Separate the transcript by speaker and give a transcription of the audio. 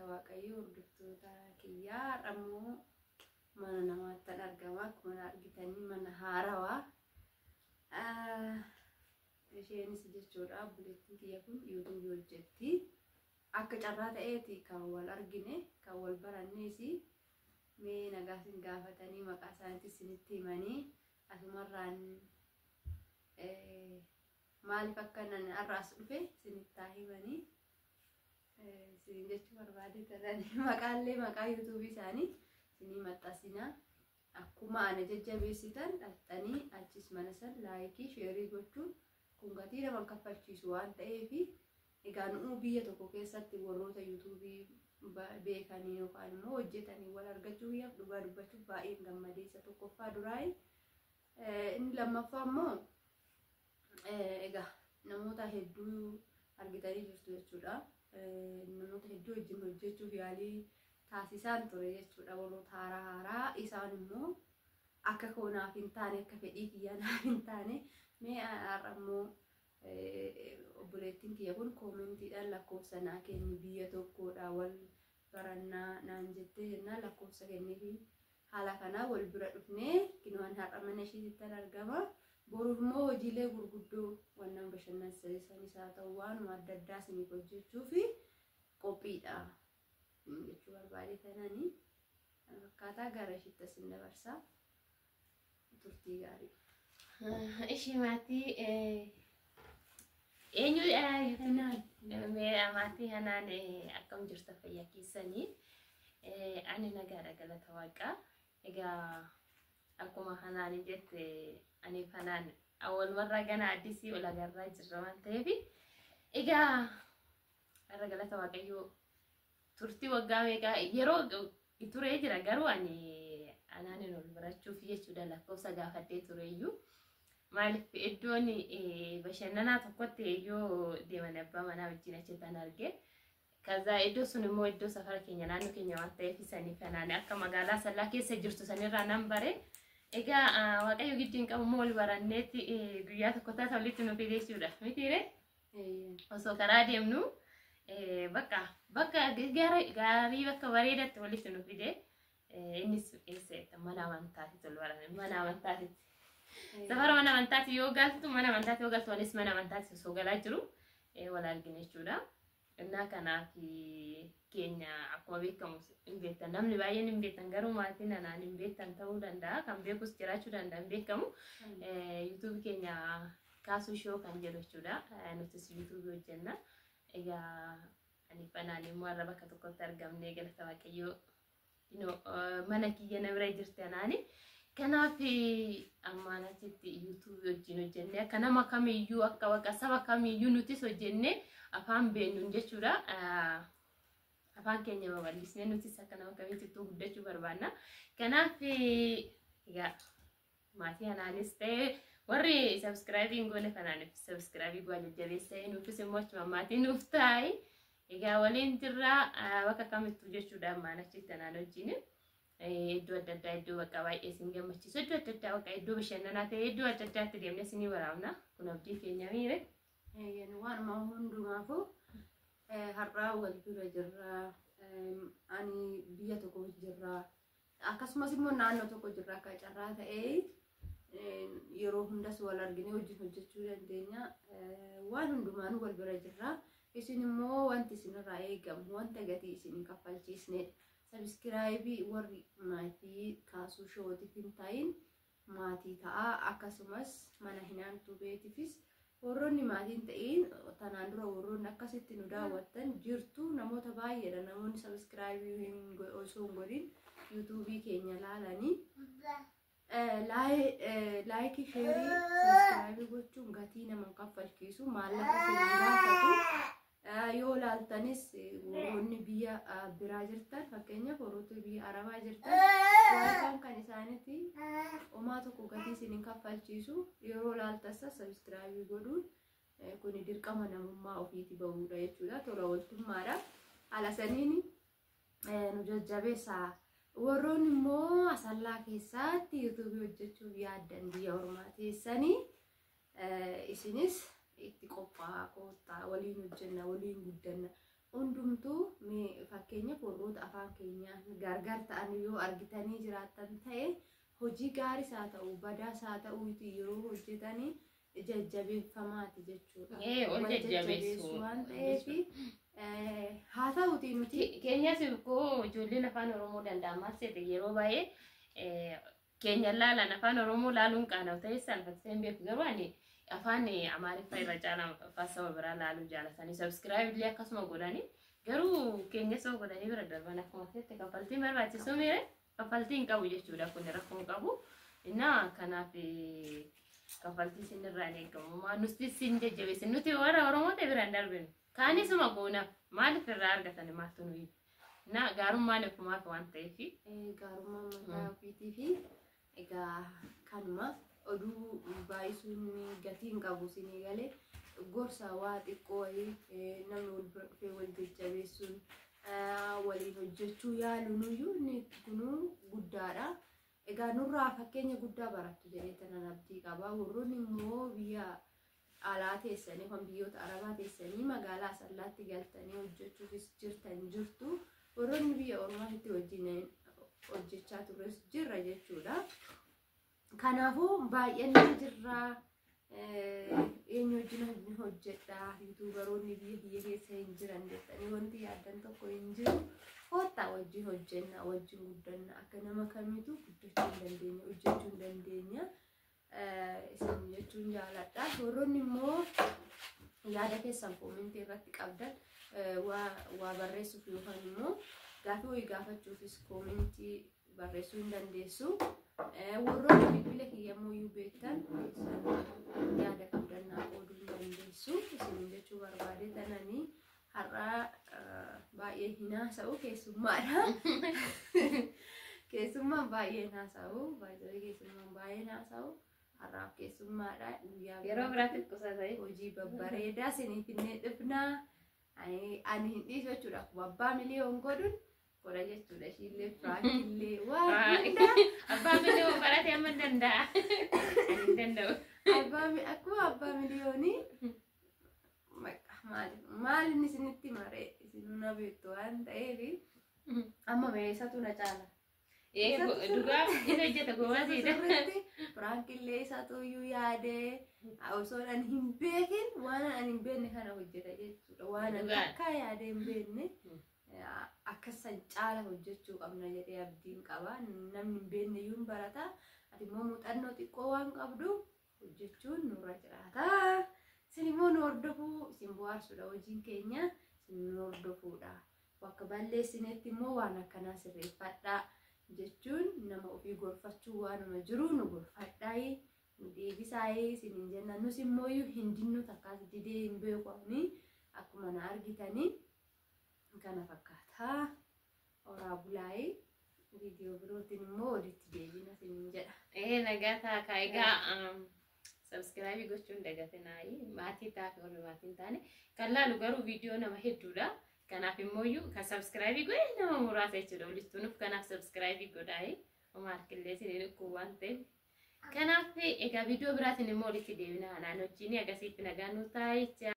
Speaker 1: Galata Waaqayyoo hordoftoota kiyyaa har'ammoo mana namaatti argama. Akkuma argitanii mana haarawaa. Isheenis jechuudha obboleettiin kiyya kun yuutuubii hojjetti. Akka carraa ta'eeti kan wal argine kan wal barannees mee nagaa isin gaafatanii maqaa isaaniitti isinitti himanii asumarraan maaliif akka nan har'a as dhufe isinitti haa himanii isin jechuu barbaade taranii maqaallee maqaa yuutuubii isaanii isinii maxxansinaa. Akkuma ana jajjabeessitan dhaqxanii achis mana san laayikii sheerii gochuun kun gatii nama kaffalchiisu waan ta'eef egaa nu'uu biyya tokko keessatti warroota yuutuubii beekanii yookaan immoo hojjetanii wal argachuu biyyaaf dhugaa dubbachuuf baay'een gammadeessa tokkoffaa duraayi. Inni lammaffaa immoo egaa namoota hedduu argitanii jirtu jechuudha. Namoota hedduu wajjin hojjechuuf yaalii taasisaan ture jechuudha. Warroota haaraa haaraa isaan immoo akka koo naaf hin taane akka fedhii kiyyaa naaf hin taane mee har'a immoo obboleettiin kiyya kun koomentiidhaan lakkoofsa naa kenni biyya tokkodha wal barannaa naan jettee jennaan lakkoofsa kenniifi haala kanaa wal bira dhufnee kinoo har'a mana ishiitti argama. Boruuf immoo hojiilee gurguddoo wannan bashannansiisanis haa ta'u waanuma adda addaa isiniif hojjechuuf qophiidha jechuu barbaade tanani akkaataa gara ishiitti isin dabarsaa turtii gaarii.
Speaker 2: Ishii maatii eenyu maatii hanaan akkam jirta fayyaa keessanii ani nagaadha galata waaqaa. Egaa akkuma hanaan jette aniif hanaan awwalumarraa gana addisii ol agarraa jirra waan ta'eef egaa har'a galata waaqayyoo turtii waggaa meeqaa yeroo turee jira garuu ani anaanin ol barachuuf jechuudha lakkoofsa gaafadhee tureyyuu maaliif iddoon bashannanaa tokkotti yoo deeman abbaa manaa wajjin achitti arge. Kaza iddoo sun immoo iddoo safara keenya naannoo keenya waan ta'eef sanii kanaan akka magaalaa sallaa keessa jirtu sanirraa nan bare. Egaa waaqayyo gidduun qabu immoo wal baranneetti guyyaa tokko taata walitti nu fide jechuudha. Mitiire? Osoo karaa deemnu bakka bakka gaarii bakka bareedaatti walitti nu fide. Innis eessa mana amantaatti wal baranne mana amantaatti. Safara mana amantaatti yoo galtu mana amantaatti yoo galtu anis mana amantaatti osoo galaa jiru wal argine jechuudha. Innaa kanaaf keenya akkuma beekamu hin beektan namni baay'een hin beektan garuu maatiin anaan hin beektan ta'uu danda'a kan beekus jiraachuu danda'a hin beekamu. Yuutuubii keenya kaasuu shoo kan jedhu jechuudha. Nutis yuutuubii hojjenna. Egaa ani fanaan immoo har'a bakka tokkotti argamnee galata waaqayyoo mana kiyya na bira jirti anaani. Kanaaf ammaan achitti yuutuubii wajjin hojjennee akka nama kamiyyuu akka waqa saba kamiyyuu nutis hojjennee afaan beennuun jechuudha. Afaan keenya babal'isnee nutis akka nama kamiitti guddachuu barbaanna. Kanaaf egaa maatii anaanis ta'e warri sabskraayibii hin goone kanaaniif sabskraayibii goa jajjabeessee nuufis immoo achuma maatii nuuf taa'i. Egaa waliin jirraa bakka kamittuu jechuudha ammaan achitti anaan wajjin. Iddoo adda addaa iddoo bakka baay'ee isin gammachiisu iddoo adda addaa bakka iddoo bashannanaa ta'e iddoo adda addaatti deemnee isinii waraabna. Kun abdii keenya miire.
Speaker 1: Waanuma hundumaafuu har'aa wal bira jirra. Ani biyya tokko jirra. Akkasumas immoo naannoo tokko jirra akka carraa ta'ee yeroo hundas wal argine wajjin hojjechuu dandeenya. Waan hundumaan wal bira jirra. Isin immoo wanti isinirraa eegamu wanta gatii isin hin kaffalchiisnedha. Sabiskiraayibii warri maatii kaasuu shootiif hin ta'in maatii ta'a. Akkasumas mana hinaantuu beetiifis warroonni maatiin ta'in tanaan dura warroonni akkasitti nu daawwattan jirtu namoota baay'eedha. Namoonni sabiskiraayibii osoo hin godhin yuutuubii keenya laalanii laayikii sheerii sabiskiraayibii gochuun gatii nama kaffalchiisu maallaqa isin gaafatu. Yoo laaltanis warroonni biyya biraa jirtan fakkeenyaaf warroota biyya arabaa jirtan waayifaan kan isaanitti homaa tokko gatii isin hin kaffalchiisu yeroo laaltas sabiskiraayibii godhuun kun dirqama namummaa ofiiti bahuudha jechuudha tola ooltummaadha. Haala saniin nu jajjabeessa. Warroonni immoo asallaa keessatti yuutuubii hojjechuuf yaaddan biyya ormaa teessanii isinis itti qophaa'aa koottaa waliin hojjenna waliin guddanna hundumtuu Fakkeenyaaf warroota afaan keenyaa gargar ta'an yoo argitanii jiraattan ta'e hojii gaariis haa ta'u badaas haa ta'u yeroo hojjetanii jajjabeeffamaati jechuudha.
Speaker 2: Wal jajjabeessu
Speaker 1: waan ta'eef haa ta'uuti nuti.
Speaker 2: Keenyas koo ijoolleen afaan Oromoo danda'amaa seete yeroo baay'ee keenya laalan afaan Oromoo laaluun qaana'u ta'e salphatee hin beeku garuu ani afaan Amaariffaa irra caalaa afaan saba biraa laaluu jaalatanii subscribe illee akkasuma godhanii garuu keenya soo godhanii bira darban akkuma keessatti kaffaltiin barbaachisu miire kaffaltii hin qabu jechuudha kun rakkoo hin qabu. Innaa kanaaf kaffaltii isinirraa hin eegamu. Nuti isin jajjabeessin nuti warra Oromoo ta'e bira hin darbinu. Kaanisuma goonaaf maaliif irraa argatan maaltu nuyi. Innaa gaarummaan ofumaaf waan ta'eef.
Speaker 1: Gaarummaan mataa ofiitii fi egaa kanuma oduu baay'isuun gatii hin qabu isinii galee gorsa waa xiqqoo wayii namni wal bira dhufee wal jajjabeessuun waliin hojjechuu yaaluun iyyuu inni kunuu guddaadha. Egaa nurraa fakkeenya guddaa barattu jedhee tanan abdii qaba. Warroonni immoo biyya alaa teessanii kan biyyoota arabaa teessanii magaalaa Asallaatti galtanii hojjechuufis jirtan jirtu. Warroonni biyya ormaatti wajjin hojjechaa turres jirra jechuudha. Kanaafuu baay'inni jirra. Eenyu wajjin hojjedha yuutuubaroonni biyya kiyya keessa hin jiran jettanii wanti yaaddan tokko hin jiru. Kottaa wajjin hojjenna wajjin guddanna akka nama kamiitu guddachuu hin dandeenya hojjechuu hin dandeenya. Isin jechuun jaaladha. Warroonni immoo yaada keessan koomentii irratti qabdan waa barreessuuf yookaan immoo gaafii wayii gaafachuufis koomentii barreessuu hin dandeessu. Warroonni bilbila kiyyammoo beektan keessan yaada qabdan naa qooduu hin dandeessu. Isin jechuu barbaade tananii har'a baay'ee hin haasa'u keessummaadha. Keessummaan baay'ee hin haasa'u. Baay'ee keessummaan baay'ee hin haasa'u. Har'aaf keessummaadha. Guyyaa
Speaker 2: yeroo biraatti qusatee
Speaker 1: hojii babbareedaa isiniif hin dhufnaa. Ani hin dhiisu jechuudha. Akkuma abbaa miliyoon godhuun godha jechuudha. Ishiillee firaakillee waan hunda.
Speaker 2: Abbaa miliyoon barate amma hin danda'a. Hin danda'u.
Speaker 1: Akkuma abbaa miliyoonii maal inni isinitti maree isin na beektu waan ta'eef amma meeshaatu na caala.
Speaker 2: Dhugaa isa hojjeta gobaasiidha.
Speaker 1: Firaakillee isaatu iyyuu yaadee osoo ani hin beekin waan ani hin beekne kana hojjeta jechuudha. Waan ani akka yaadee hin beekne akkasan caala hojjechuu qabna jedhee abdiin qaba. Namni hin beekne iyyuu hin barata. Ati immoo muuxannoo xiqqoo waan qabdu hojjechuun nurra jiraata. Isin immoo nu hordofuu isin bohaarsuudha hojiin keenya isin nu hordofuudha. Bakka balleessinetti immoo waan akkanaa sirreeffadhaa jechuun nama ofii gorfachuu waanuma jiru nu gorfadhaa nu deebisaayee isiniin jenna. Nus immoo hin dinnu takkaas didee hin beeku akkuma na argitanii kana fakkaata. Horaa bulaayee viidiyoo birootiin immoo walitti deebina isiniin jedha.
Speaker 2: Nagaa ta'a egaa subscribe gochuun dagatinaayi maatii ta'a warri maatii hin taane kan laalu garuu viidiyoo nama hedduudha. Kanaaf immoo kan subscribe godhe nama muraasa jechuudha. Walitti kanaaf subscribe godhaayi. Homaa harkillee isin dhukkuu waan ta'eef. Kanaaf egaa viidiyoo biraatiin immoo walitti deebina. Anaan wajjin agarsiifti nagaan nu ta'a.